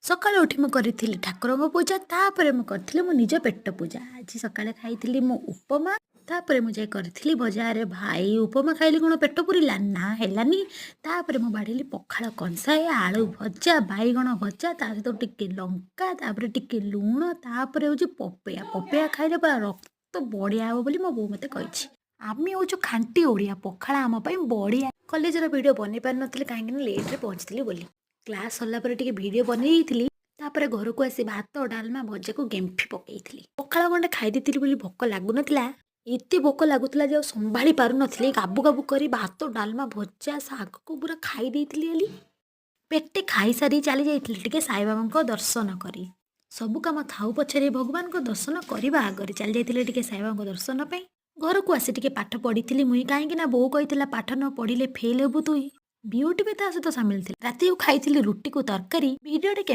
ସକାଳୁ ଉଠି ମୁଁ କରିଥିଲି ଠାକୁରଙ୍କ ପୂଜା, ତାପରେ ମୁଁ କରିଥିଲି ମୋ ନିଜ ପେଟ ପୂଜା। ଆଜି ସକାଳେ ଖାଇଥିଲି ମୁଁ ଉପମା। ତାପରେ ମୁଁ ଯାଇ କରିଥିଲି ବଜାରରେ। ଭାଇ, ଉପମା ଖାଇଲି, କ'ଣ ପେଟ ପୁରିଲା ନା? ହେଲାନି। ତାପରେ ମୁଁ ବାଢ଼ିଲି ପଖାଳ କଂସାଏ, ଆଳୁ ଭଜା, ବାଇଗଣ ଭଜା, ତା ସହିତ ଟିକେ ଲଙ୍କା, ତାପରେ ଟିକେ ଲୁଣ, ତାପରେ ହେଉଛି ପପେୟା। ପପେୟା ଖାଇଲେ ପୁରା ରକ୍ତ ବଢ଼ିଆ ହେବ ବୋଲି ମୋ ବୋଉ ମୋତେ କହିଛି। ଆମେ ହେଉଛୁ ଖାଣ୍ଟି ଓଡ଼ିଆ, ପଖାଳ ଆମ ପାଇଁ ବଢ଼ିଆ। କଲେଜର ଭିଡ଼ିଓ ବନେଇ ପାରିନଥିଲି, କାହିଁକିନା ଲେଟ୍ରେ ପହଞ୍ଚିଥିଲି ବୋଲି। କ୍ଲାସ୍ ସରିଲା ପରେ ଟିକେ ଭିଡ଼ିଓ ବନେଇ ଦେଇଥିଲି। ତାପରେ ଘରକୁ ଆସି ଭାତ, ଡାଲମା, ଭଜାକୁ ଗେମ୍ଫି ପକେଇଥିଲି। ପଖାଳ ଗଣ୍ଡେ ଖାଇ ଦେଇଥିଲି ବୋଲି ଭୋକ ଲାଗୁନଥିଲା। ଏତେ ଭୋକ ଲାଗୁଥିଲା ଯେ ଆଉ ସମ୍ଭାଳି ପାରୁନଥିଲି। ଗାବୁ ଗାବୁ କରି ଭାତ, ଡାଲମା, ଭଜା, ଶାଗକୁ ପୁରା ଖାଇ ଦେଇଥିଲି। ହେଲି ପେଟେ ଖାଇସାରି ଚାଲି ଯାଇଥିଲି ଟିକେ ସାଇବାବାଙ୍କ ଦର୍ଶନ କରି। ସବୁ କାମ ଥାଉ ପଛରେ, ଭଗବାନଙ୍କ ଦର୍ଶନ କରିବା ଆଗରେ। ଚାଲି ଯାଇଥିଲି ଟିକେ ସାଇବାବାଙ୍କ ଦର୍ଶନ ପାଇଁ। ଘରକୁ ଆସି ଟିକେ ପାଠ ପଢ଼ିଥିଲି ମୁଇଁ, କାହିଁକି ନା ବୋଉ କହିଥିଲା, ପାଠ ନ ପଢ଼ିଲେ ଫେଲ୍ ହେବୁ ତୁଇ। ବିୟୁଟି ବି ତା ସହିତ ସାମିଲ ଥିଲା। ରାତିକୁ ଖାଇଥିଲି ରୁଟିକୁ ତରକାରୀ। ଭିଡ଼ିଓଟି କେମିତି